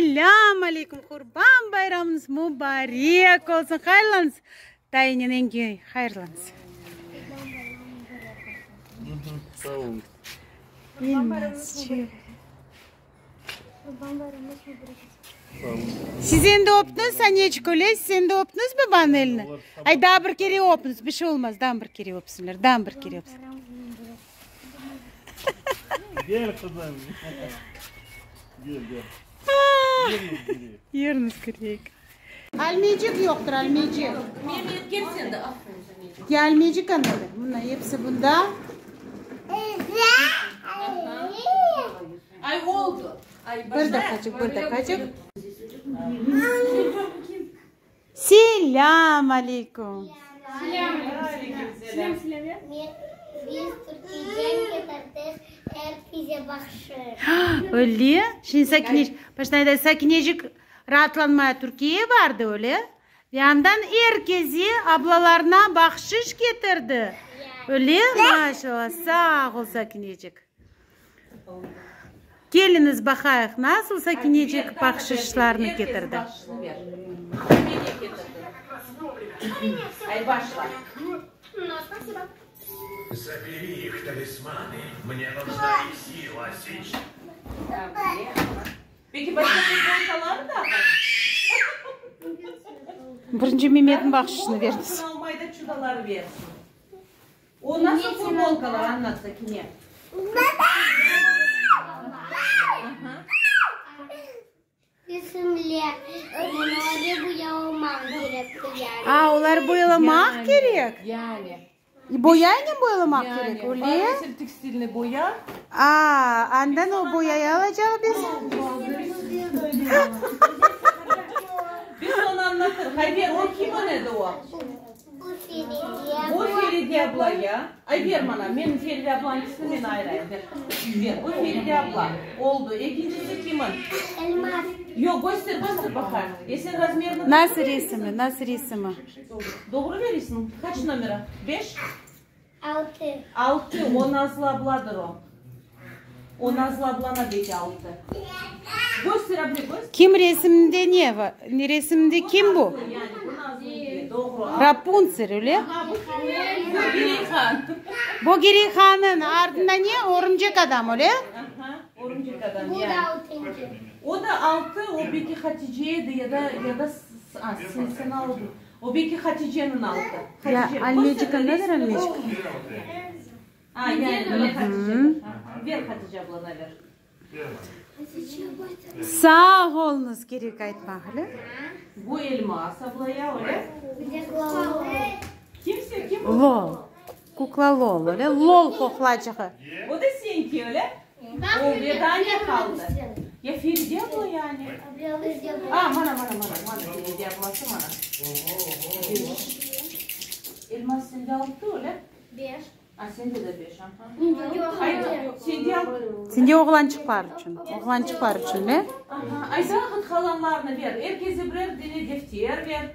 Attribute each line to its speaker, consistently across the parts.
Speaker 1: Selâm aleyküm, Qurban bayramıñız mubarek olsun, hayırlañız, dayınen yenge, hayırlañız.
Speaker 2: Sağ olun.
Speaker 1: Siz endi öptüñiz, Saniyecik, öyle? Siz endi öptüñiz babanıñ elini? Ay, daa bir kere öpüñiz, bir şey olmaz, daa bir kere öpsünler, daa bir kere öpsünler.
Speaker 2: Gel qızım. Gel, gel.
Speaker 1: Yeriniz kireyik. Almecik yoqtır, almecik.
Speaker 3: Memet, gel sen de. Aferin Memet.
Speaker 1: Ya almecik andadır. Mına episi bunda.
Speaker 3: Ay oldu. Ay,
Speaker 1: Bir daqqacıq, bir daqqacıq. Selâm aleyküm. Öyle? Şimdi Sakinecik, baştan aytay, Sakinecik raatlanmaya Türkiyeye bardı, öyle? Ve andan er keze ablalarına bahşış ketirdi. Öyle? Maşallah, sağ ol, Sakinecik. Keliñiz, baqayıq, nasıl Sakinecik bahşışlarnı ketirdi. Birinci Memetniñ bahşışını berdiz.
Speaker 3: O nasıl futbolkalar, añlat, Sakine.
Speaker 1: A, olar boyalamaq kerek?
Speaker 3: Yani.
Speaker 1: Boyaynen boyalamaq kerek, öyle?
Speaker 3: Yani, tekstilni boya.
Speaker 1: A, andan o boyay alacaq biz.
Speaker 3: Biz onı añlatırıq. Ayber, o kimin edi o? Bu Feride abla ya. Ay, ber mana, men Feride ablanıñkisini men ayırayım, ber. Ber, bu Feride abla. Oldu. Ekincisi kimin?
Speaker 4: Elmaz.
Speaker 3: Yoq, köster, köster baqayım. E sen razmerini
Speaker 1: Nasıl resimi, nasıl resimi?
Speaker 3: Doğru veresiñ. Qaç nomera? Beş?
Speaker 4: Altı.
Speaker 3: Altı. O Nazlı abladır o. O Nazlı ablana beke altı. Köster, abla, köster.
Speaker 1: Kim resimde ne var? Resimde kim bu?
Speaker 3: Yani bu Nazlı'nınki. Doğru.
Speaker 1: Rapunzel, öyle?
Speaker 3: Aha, bu kimin? Bu Gireyhan.
Speaker 1: Bu Gireyhan'ın ardında ne? Örümcek adam, öyle?
Speaker 3: Aha, örümcek adam.
Speaker 4: Bu
Speaker 3: yani.
Speaker 4: da altıncı.
Speaker 3: O da altı, o beki Hatice edi ya da, ya da a, sen, sen aldın. O beki Haticeniñ altı.
Speaker 1: Ya,
Speaker 3: Hatice,
Speaker 1: Almecik
Speaker 3: köster,
Speaker 1: andadır,
Speaker 3: resmini
Speaker 1: Almecik?
Speaker 3: A, yani, bu Haticedir. Ver Hatice ablana ver.
Speaker 1: Sağ oluñız, kerek aytmaq, öyle?
Speaker 3: Bu Elmaz ablaya, öyle? Kimse, kim?
Speaker 1: Lol. Kukla lol, öyle? Lol qoqlacığı.
Speaker 3: O da señki, öyle? O Vedaniye qaldı. Ya Feride abla yani. A, mana, mana, mana, mana Feride ablası, mana. Elmaz sende altı, öyle?
Speaker 4: Beş.
Speaker 3: A, sende de beş, aha. Ayda, sende altı.
Speaker 1: Sende oğlançıqlar içün, oğlançıqlar içün, ne?
Speaker 3: Aha, ayda ğıt qalanlarını ber. Er kese birer dene defter ber.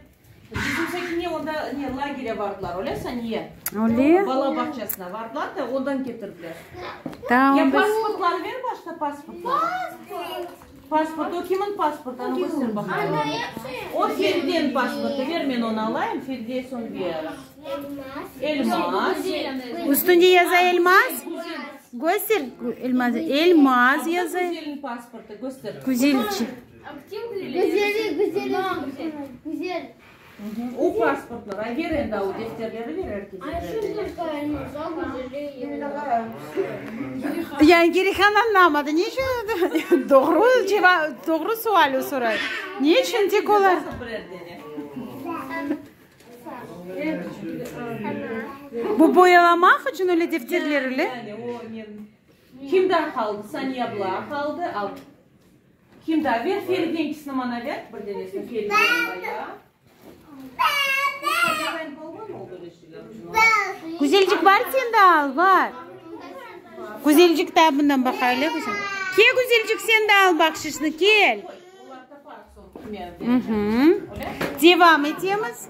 Speaker 3: Bizim Sakine onda ne, lagere bardılar, öyle Saniye?
Speaker 1: Öyle?
Speaker 3: Bala bağçasına bardılar da, ondan ketirdiler.
Speaker 1: Tamam,
Speaker 3: Ya
Speaker 1: biz-
Speaker 3: pasportları ver başta, pasportları. Pasport, o kimin pasportı, anı köster baqayım. O Ferideniñ pasportı, ver men onı alayım, Ferideye soñ bererim. Elmaz.
Speaker 1: Üstünde yaza Elmaz? Köster, Elmaz, Elmaz yaza.
Speaker 3: Güzelniñ pasportı, köster.
Speaker 1: Güzelçik.
Speaker 4: Güzeli, güzeli, güzel.
Speaker 3: O pasportlar, ay ver endi o defterleri ver er kese.
Speaker 1: Yani Gerihan añlamadı. Ne içün? Doğru cevap, doğru sual o soray. Ne içün tek olar? Bu boyalamaq içün öyle defterler öyle?
Speaker 3: Yani o men Kim daa qaldı? Saniye abla qaldı. Al. Kim daa? Ver Ferideniñkisini mana ver. Bir denesini Feride ablaya.
Speaker 1: Güzelcik bar sende al, bar. Güzelcik daa bundan baqaylı, güzel. Kel, güzelcik, sen de al bahşışnı, kel. Devam etemiz.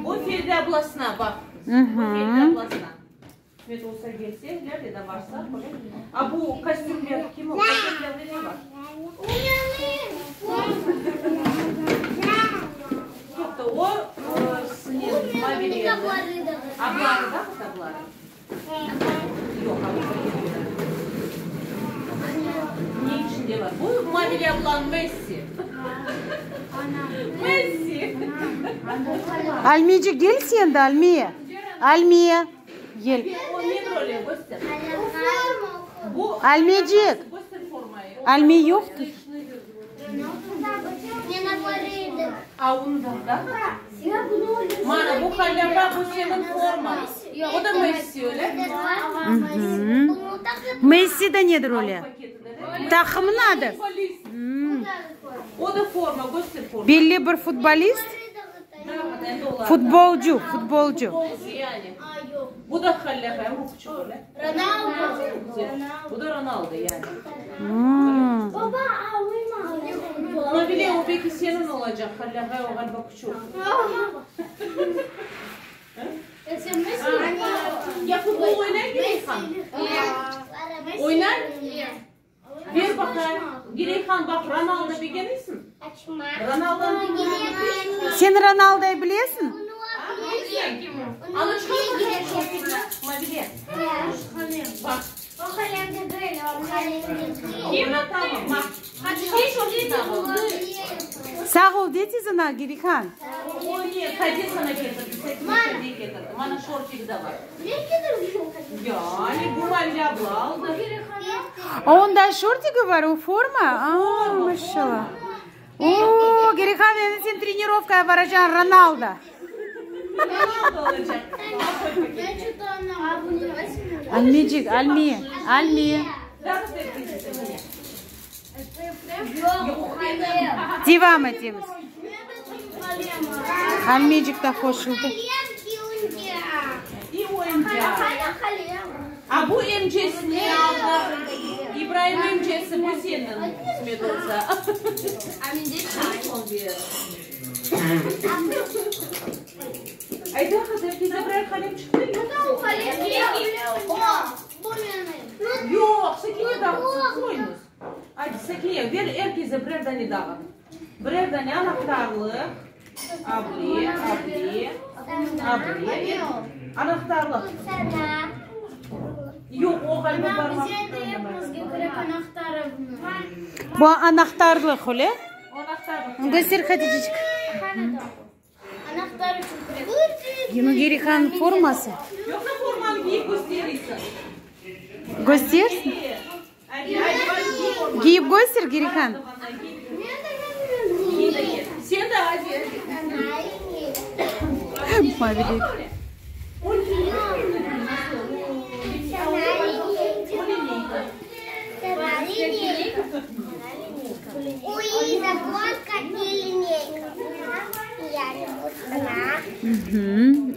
Speaker 3: O Feride ablasına baq. O Feride ablasına. Qısmet olsa kelseler ya da barsaq, öyle. A bu kostümler kim o? Paketlerde ne bar? Toqta, o ne, mavili. Abları da, abları. Yoq, a bu paketler. Ne içinde bar? Bu mavili ablanıñ Messi. Messi.
Speaker 1: Almiyecik, gel sen de, Almiye. Almiye, gel. Almiyecik. Almiye yoqtır. Messi de nedir öyle? Taqımnıñ adı. Belli bir futbolist. Futbolcu, futbolcu.
Speaker 3: Ber baqayım, Gireyhan, baq, Ronaldo begeniysiñ? Ronaldonı
Speaker 1: Sen Ronaldoyı bilesiñ?
Speaker 3: Anı çıqar baqayım şortikni, Mavile. Baq. Tamam, baq. Çıqar şortikni.
Speaker 1: Sağ ol, de tizina, Gireyhan.
Speaker 3: O ne, Kadir sana ketirdi, Sakine hediye ketirdi. Mana şortigi de bar. Yani bu Mavile abla aldı.
Speaker 1: Onda şortigi bar, o forma? A, maşallah. O, Gireyhan, endi sen trenirovkaya baracañ, Ronaldo.
Speaker 3: Ronaldo olacaq.
Speaker 1: Almiyecik, Almiye, Almiye. Devam etemiz. Almiyecik de qoşuldı.
Speaker 3: A bu emcesine aldı. İbraim emcesi bu seniñ, qısmet olsa. Ayda, qız, teyze birer qalem çıqtı, yoqsa? Yoq, Sakine dağıtsın, qoyuñız. Aydı, Sakine, ber er kese birer dane dağıt. Birer dane anahtarlıq. Able, able, able. Anahtarlıq. Yoq, o ğaliba barmaq.
Speaker 1: Bu anahtarlıq, öyle?
Speaker 3: Anahtarlıq.
Speaker 1: Göster, Haticeçik. Yunus Gerihan forması.
Speaker 3: Yoqsa formanı kiyip kösterirsiñ.
Speaker 1: Göstersin. Kiyip göster, Gerihan.
Speaker 3: Sen de hadi.
Speaker 1: Mavili.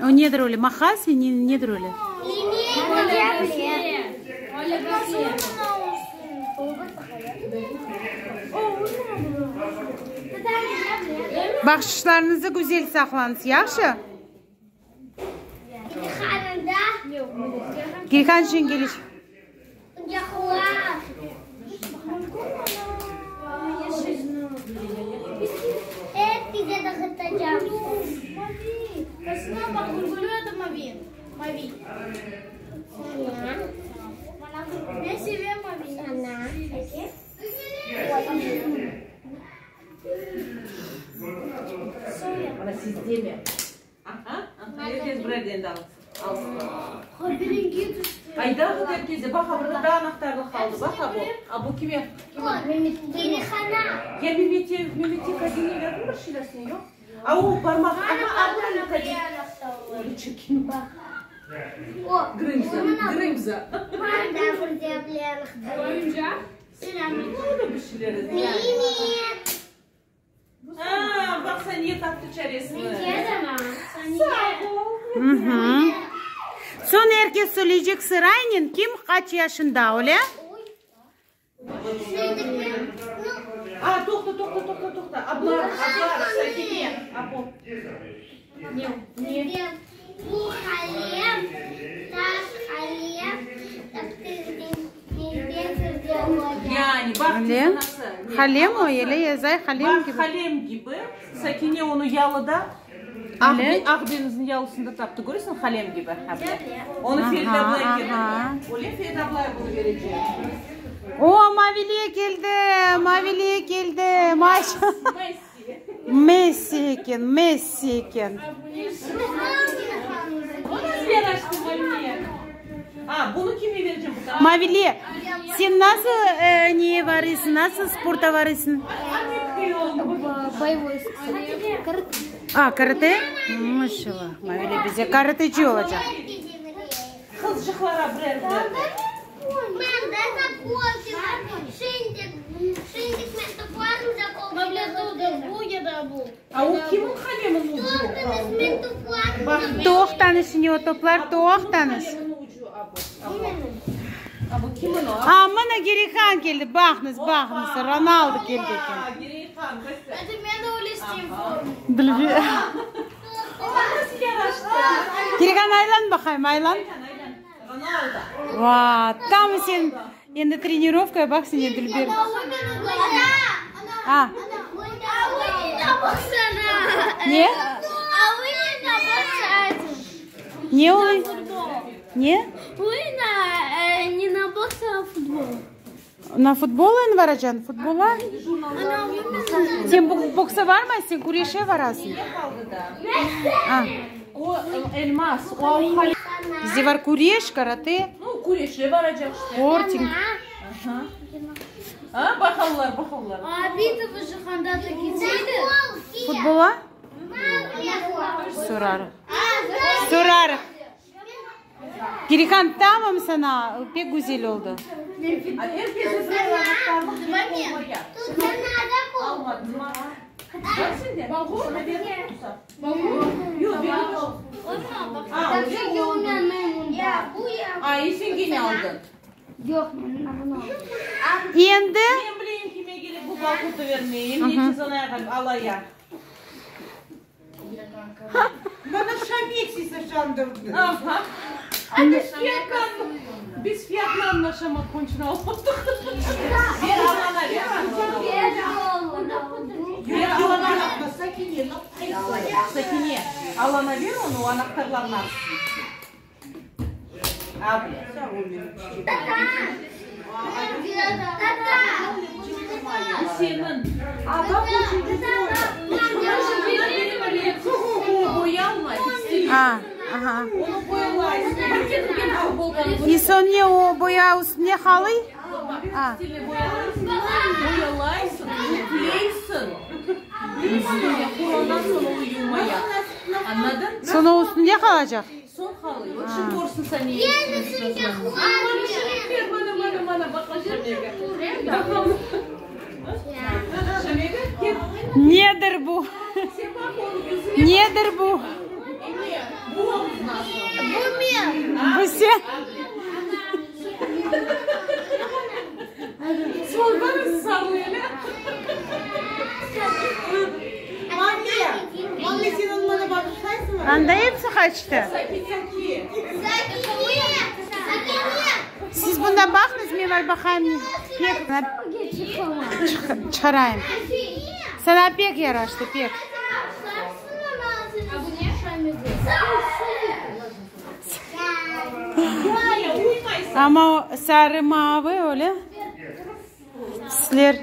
Speaker 1: O nedir öyle? Mahas ne, nedir öyle? Bahşışlarıñızı güzel saqlañız, yahşı? Gülhan Şengeliç.
Speaker 3: Mana sizde mi? Aha, aha, er kes birerden de alsın. Ayda er kese, baq, a burada daa anahtarlıq qaldı, baq, a bu. A bu kime? Ya Mehmet'e, Mehmet'e Kadi'ne verdin bir şeyler sen, yoq? A o parmaq, aha, a bu Kadi. Öyle çirkin. Grımza, grımza. Öyle bir şeyler. A, baq, Saniye taptı çaresini.
Speaker 1: Soñ er kes söyleycek sıraynen kim qaç yaşında, öyle?
Speaker 3: A, toqta, toqta, toqta, toqta. Abla, abla, Sakine, a bu. Ne? Ne?
Speaker 4: Bu qalem, taş qalem,
Speaker 3: Yani, baq
Speaker 1: Öyle.
Speaker 3: anası.
Speaker 1: Qalem o, ele yazay qalem
Speaker 3: Baq,
Speaker 1: kibi.
Speaker 3: qalem kibi. Sakine onı yalıda,
Speaker 1: Öyle.
Speaker 3: Aq deñizniñ yalısında taptı. Köresiñ, qalem kibi. Onı Feride
Speaker 1: Aha,
Speaker 3: ablaya ketirdi.
Speaker 1: aha.
Speaker 3: Öyle Feride ablaya bunı berecek.
Speaker 1: O, Mavile keldi, Mavile keldi. Maşallah.
Speaker 3: Messi.
Speaker 1: Messi eken, Messi eken.
Speaker 3: O nasıl yaraştı Mavile? A, bunı kimge berecem?
Speaker 1: Mavile, sen nasıl e, neye varıysıñ, nasıl sporta varıysıñ?
Speaker 4: Боевой
Speaker 1: A, karate? Maşallah, Mavile bize karateci olacaq.
Speaker 3: Qızçıqlara birer berdi. A o kimniñ qaleminiñ ucu?
Speaker 1: Toqtañız şimdi o toplar, toqtañız.
Speaker 3: Qaleminiñ ucu, a bu. A bu kimniñ o?
Speaker 1: A, mına Gerihan keldi, baqıñız, baqıñız, Ronaldo keldi eken.
Speaker 3: A, Gerihan, göster.
Speaker 1: Bilge.
Speaker 3: Nasıl yaraştı?
Speaker 1: Gerihan aylan baqayım, aylan.
Speaker 3: Aylan, Ronaldo.
Speaker 1: Va, tam sen endi trenirovkaya baq sen Dülber. A, Ne? Ne oluy? Ne?
Speaker 4: Не на бокс, а на футбол.
Speaker 1: Na futbol endi baracañ, futbola? Sen boksa barmaysıñ, küreşe barasıñ.
Speaker 3: Qaldı da.
Speaker 1: A,
Speaker 3: O elmas, o
Speaker 1: bizde bar küreş, karate,
Speaker 3: Ну, küreşe baracaq işte.
Speaker 1: спортинг.
Speaker 3: Aha. A, baqallar, baqallar.
Speaker 1: Futbola? Sorar. Sorar. Gerihan tamam saña, pek güzel oldı.
Speaker 3: A er kese birer anahtarlıq olmaya. Almadın mı? Bak şimdi. Sana berdim olsa. Yoq, berdim. A, öyle oldu. A, sen gene aldın.
Speaker 4: Yoq, men bunı
Speaker 1: Endi
Speaker 3: Men bileyim kime kerek bu balqurtı vermeyim. Ne çizanaya alaya.
Speaker 5: Bana şamik şandırdı.
Speaker 3: Aha. Biz fiyatla, biz fiyatla anlaşamadık, onun için almadık. Ver alana ver. Ver alana.
Speaker 5: Sakine,
Speaker 3: Sakine, alana ver onu, o anahtarlarını alsın. Abi. Bu senin. A bak üçüncüsü orada. O boyalmay.
Speaker 1: A, aha.
Speaker 3: Onı boyalaysın. Bir ketirgen futbolkanı.
Speaker 1: И soñ ne o boya üstüne qalıy? A.
Speaker 3: Tekstilni boyalaysın. Boyalaysın, yükleysin. Üstüne ondan sonra o yumaya. Anladın?
Speaker 1: Soñ o üstünde qalacaq.
Speaker 3: Soñ qalıy. O şimdi körsin sen ne Ver bana bana bana baqa Şamega. Bakalım. Şamega gel.
Speaker 1: Nedir bu?
Speaker 3: Sen baq onun yüzüne.
Speaker 1: Nedir bu?
Speaker 3: Ene, bu omuz nasıl?
Speaker 1: Bu sen.
Speaker 3: Sol bana sarılıyor.
Speaker 5: Mami, mami sen bana bağışlaysın mı?
Speaker 1: Anda episi qaçtı.
Speaker 3: Saki saki.
Speaker 1: Siz bundan baqıñız, men bar baqayım. Pek çıqarayım. Saña pek yaraştı, pek.
Speaker 3: Ne uymaysın.
Speaker 1: Ama o sarı mavi öyle. Tüsler.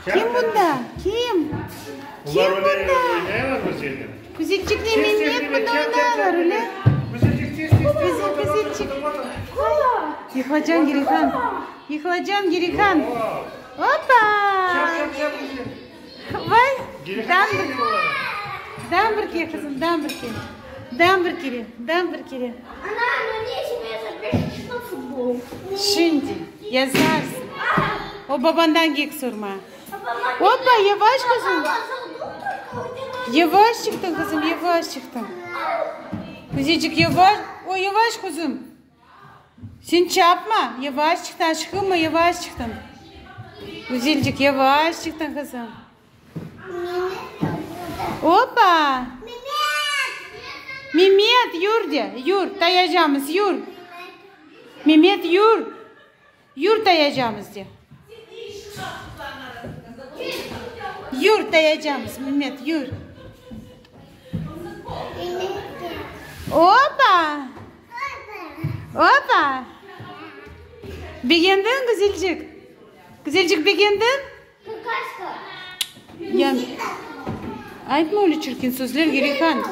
Speaker 1: Kim bunda? Kim? Kim bunda?
Speaker 2: Oynayamaz mı seninle?
Speaker 1: Güzelçik ne minnet bunda oynaylar öyle.
Speaker 2: Güzelcik tez tez tez.
Speaker 1: Güzel güzelçik. Yıqılacañ Gerihan. Yıqılacañ Gerihan. Опа!
Speaker 2: Çap çap güzel.
Speaker 1: Vay!
Speaker 2: Gerihan
Speaker 1: Dam bir, dam bir kere qızım, dam bir kere. Dam bir kere, dam bir kere. Şimdi yazarsın. O babandan kek sorma. Опа, yavaş qızım. Yavaş çıqtıñ qızım, yavaş çıqtıñ. Güzelcik yavaş. O yavaş qızım. Sen çapma, yavaş çıqtıñ, aşqınma, yavaş çıqtıñ. Güzelcik yavaş çıqtıñ qızım. Опа! Memet, yür de, yür, tayacamız, yür. Memet, yür. Yür tayacamız de. Yür tayacamız, Memet, yür. Opa! Opa! Begendiñ, güzelcik? Güzelcik, begendiñ? Ya, aytma öyle çirkin sözler, Gerihan.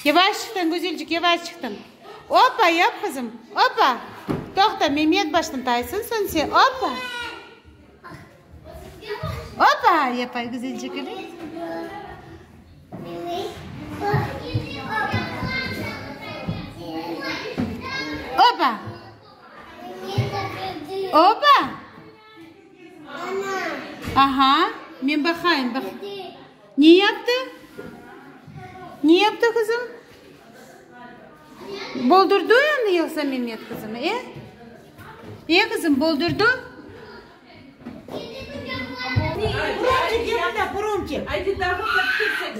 Speaker 1: Yavaş çıqtıñ, güzelcik, yavaş çıqtıñ. Opa, yap, qızım, opa. Toqta, Memet baştan taysın, soñ sen, opa. Opa, yapay güzelcik, öyle. Opa. Opa. Aha, men baqayım, baq. Ne yaptı? Ne yaptı, qızım? Boldurdı endi yoqsa Memet, qızım, e? E, qızım, boldurdı?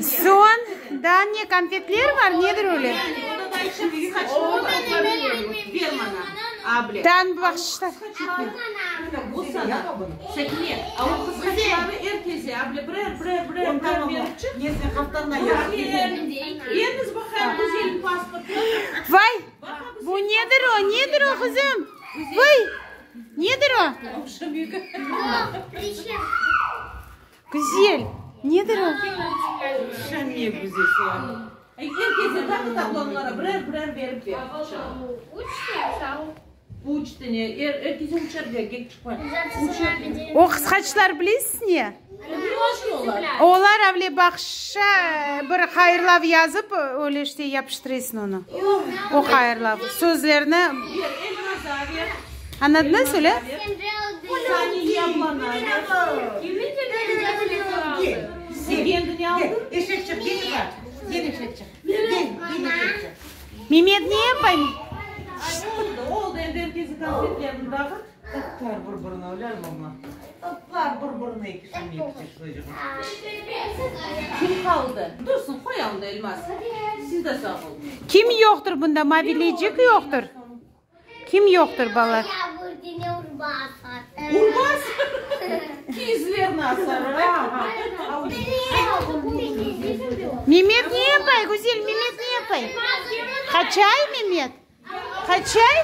Speaker 1: Soñ, daa ne konfetler bar, nedir öyle? Daa bahşışlar. Vay, bu nedir o, nedir o, qızım? Vay, nedir o? Güzel, nedir o? O qısqaçlar bilesiz ne? Olar avle bahşışa bir hayırlav yazıp, öyle işte yapıştıraysıñ onı. O hayırlav sözlerni. Añladıñız, öyle? Memet ne yapay? Kim yoqtır bunda? Mavilecik yoqtır. Kim yoqtır, balalar? Memet ne yapay, güzel, Memet ne yapay? Qaçay, Memet? Qaçay?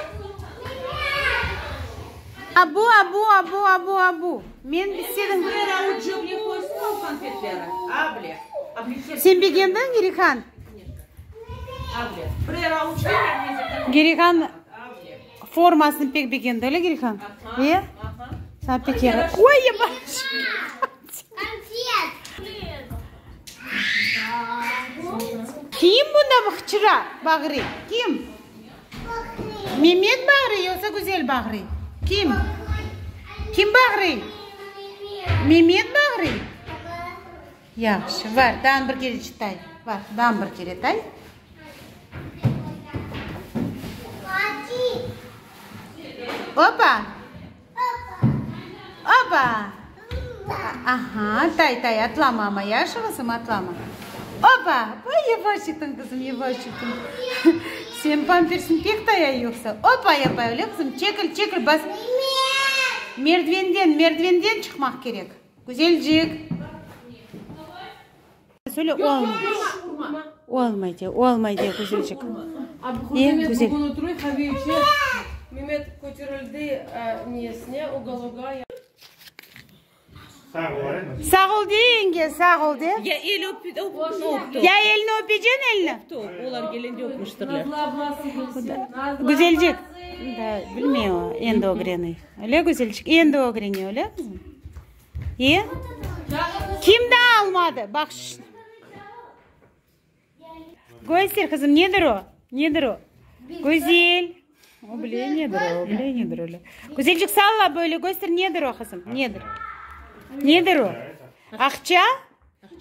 Speaker 1: Abu, abu, abu, abu, abu. Men istedim. Sen begendiñ, Gerihan? Gerihan formasını pek begendi, öyle, Gerihan? E? Saña pek yara. Oy, yavaş! Kim bunda hıçıra, bağırıy? Kim? Memet bağırıy yoqsa Güzel bağırıy? Kim? Kim bağırıy? Memet bağırıy? Yahşı, var, daa bir kere çıtay. Var, daa bir kere tay. Opa! Opa! Aha, tay, tay, atlama amma, yahşı qızım, atlama. Opa! Vay, yavaş çıqtıñ, qızım, yavaş çıqtıñ. Sen pampersiñ pek taya yoqsa. Opa, yapay öyle, qızım, çekil, çekil, bas. Merdivenden, merdivenden çıqmaq kerek. Güzelcik. Söyle, olmay. Olmay de, olmay de, güzelcik. E, güzel. Sağ ol de, yenge, sağ ol de.
Speaker 3: Ya el öptü, öptü.
Speaker 1: Ya elni öpeceksin, elni?
Speaker 3: Olar kelgende öpmüştirler.
Speaker 1: Güzelcik. Da, bilmey o, endi ögreney. Öyle, güzelcik, endi ögreney, öyle, qızım? E? Kim daa almadı? Bahşış. Köster, qızım, nedir o? Nedir o? Güzel. O bile nedir o, o bile nedir öyle. Güzelcik, salla böyle, köster, nedir o, qızım? Nedir? Nedir o? Aqça?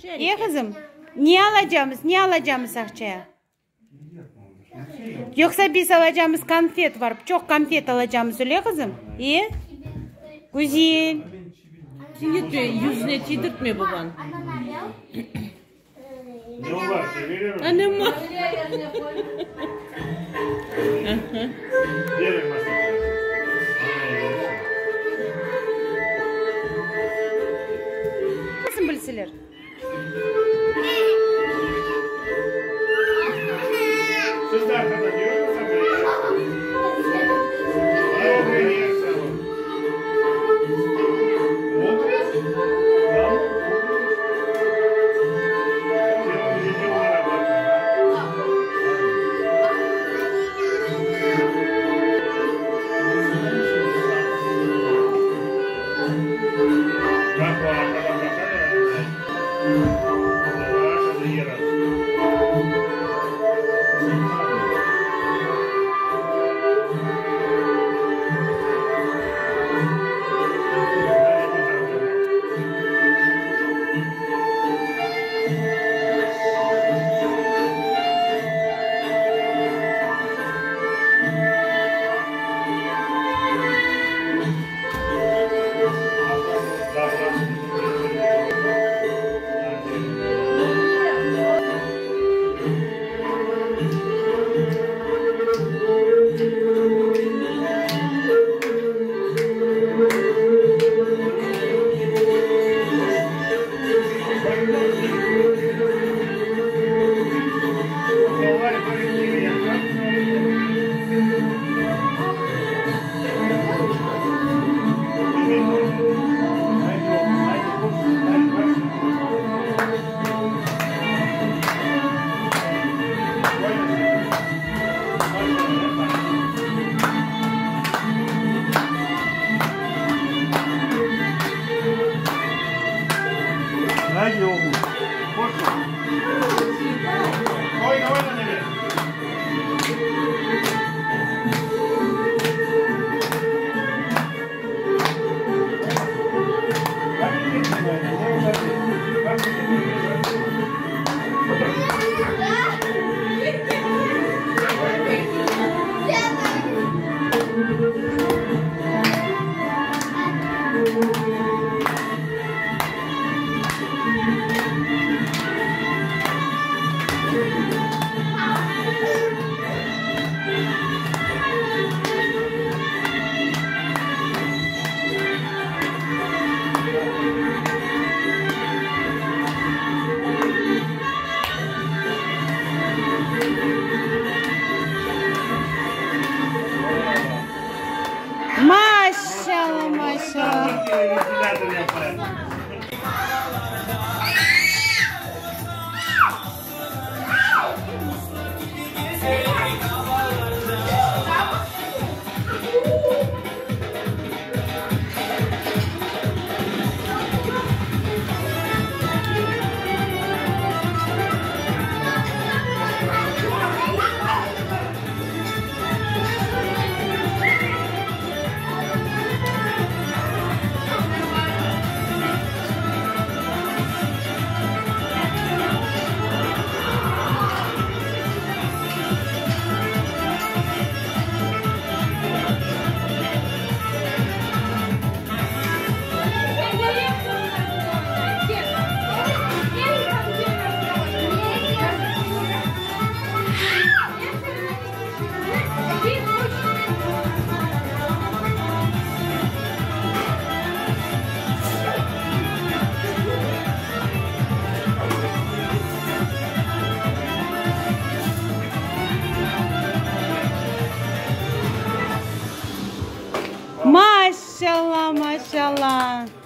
Speaker 1: E, qızım, ne alacamız, ne alacamız aqçaya? Yoqsa biz alacamız konfet var, çoq konfet alacamız, öyle, qızım? E? Güzel.
Speaker 3: Tiydirtme, yüzüne tiydirtme babanıñ. Anama.
Speaker 1: Nasıl bilseler? Maşallah, maşallah. Maşallah, maşallah.